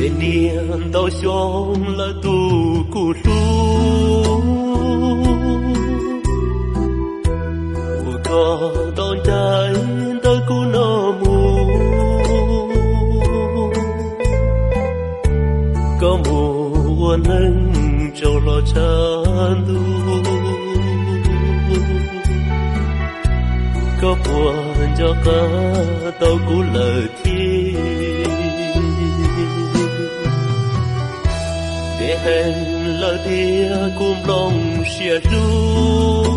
Tej niam ntau xyoo lawm tus kuv hlub, uas koj tau ncaim ntawm kuv no mus. Koj mus ua neej tsaus los tshav ntuj, koj puas nco qab tau kuv lawm thiab? Ntev heev lawm tiag kuv nplooj siab hlub,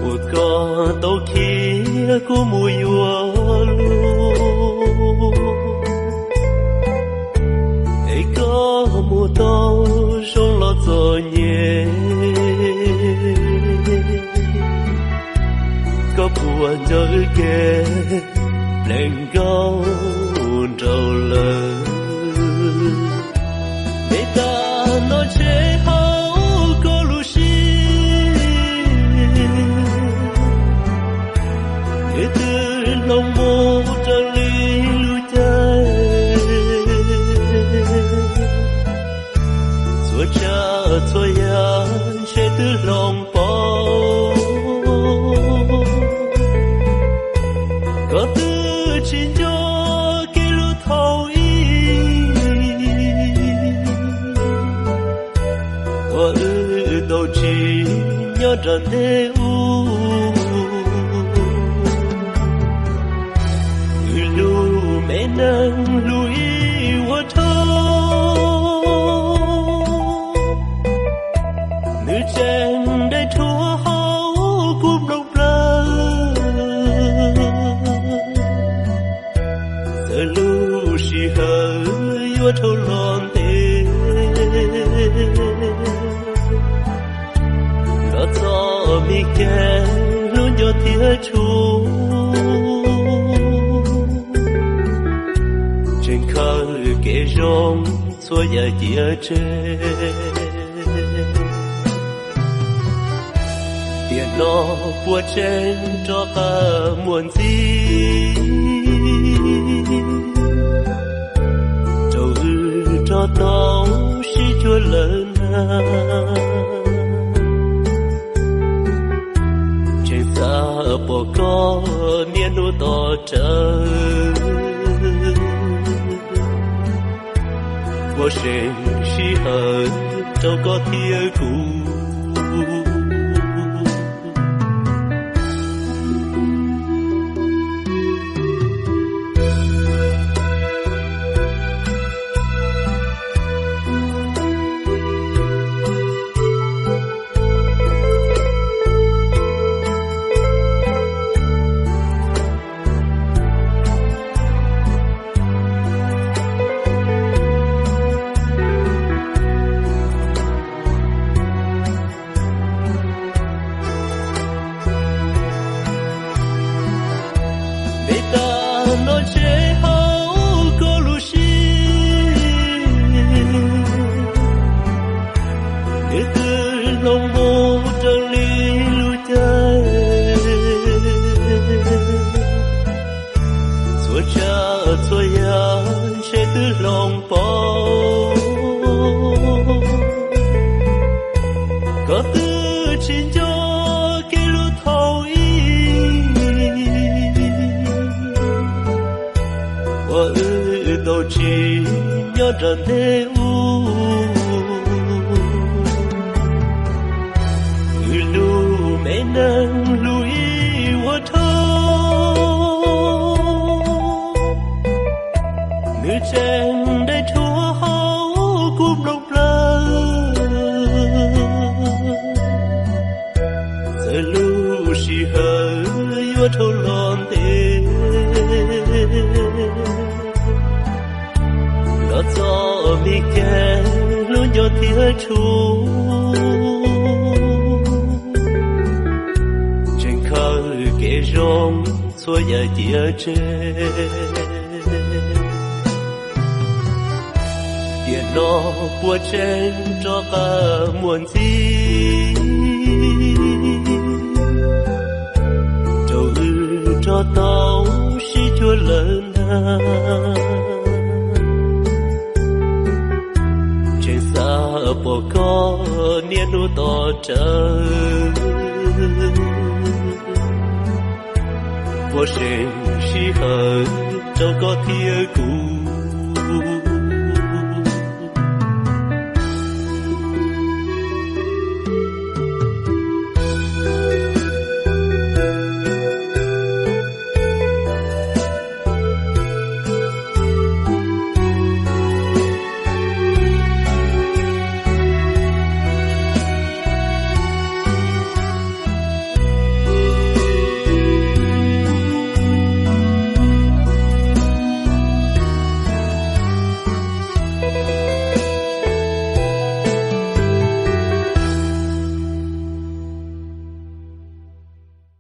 uas koj tau khiav kuv mus yuav luag, es koj mus tau zoo los txom nyem. Koj puas nco wb kev plees nkauj nraug lawm? Ntev tag no ntshe hauv koj lub siab, nws twb hloov mus raws li lub caij. Txhua tsav txhua yam ntshe twb hloov pauv, koj twb tsis nco kev lub thaum ub uas wb tau ntsib nyob nram ntej ub. Wb lub me neej lub ib vuag rau, nws tseem dai rhuav hauv kuv nplooj plawv. Txawm lub sij hawm yuav dhau los ntev, los txog me kev hlub nco thiab tshua, tseem khaws kev zoo txhua yam cia tseg. Tiam no puas tseem rov qab muaj ntxiv rau wb rov tau sib cuag lawm na? Tseem xav pom koj niaj hnub tos rawv, puas seem sij hawm rau koj thiab kuv? Ntev tag no ntshe hauv koj lub siab, nws twb hloov mus raws li lub caij. Txhua tsav txhua yam ntshe twb hloov pauv, koj twb tsis nco kev lub thaum ub uas wb tau ntsib nyob nram ntej ub. Wb lub me neej lub ib vuag rau, nws tseem dai rhuav hauv kuv nplooj plawv. Txawm lub sij hawm yuav dhau los ntev, los txog me kev hlub nco thiab tshua, tseem khaws kev zoo txhua yam cia tseg. Tiam no puas tseem rov qab muaj ntxiv rau wb rov tau sib cuag lawm na? Tseem xav pom koj niaj hnub tos rawv, puas seem sij hawm rau koj thiab kuv.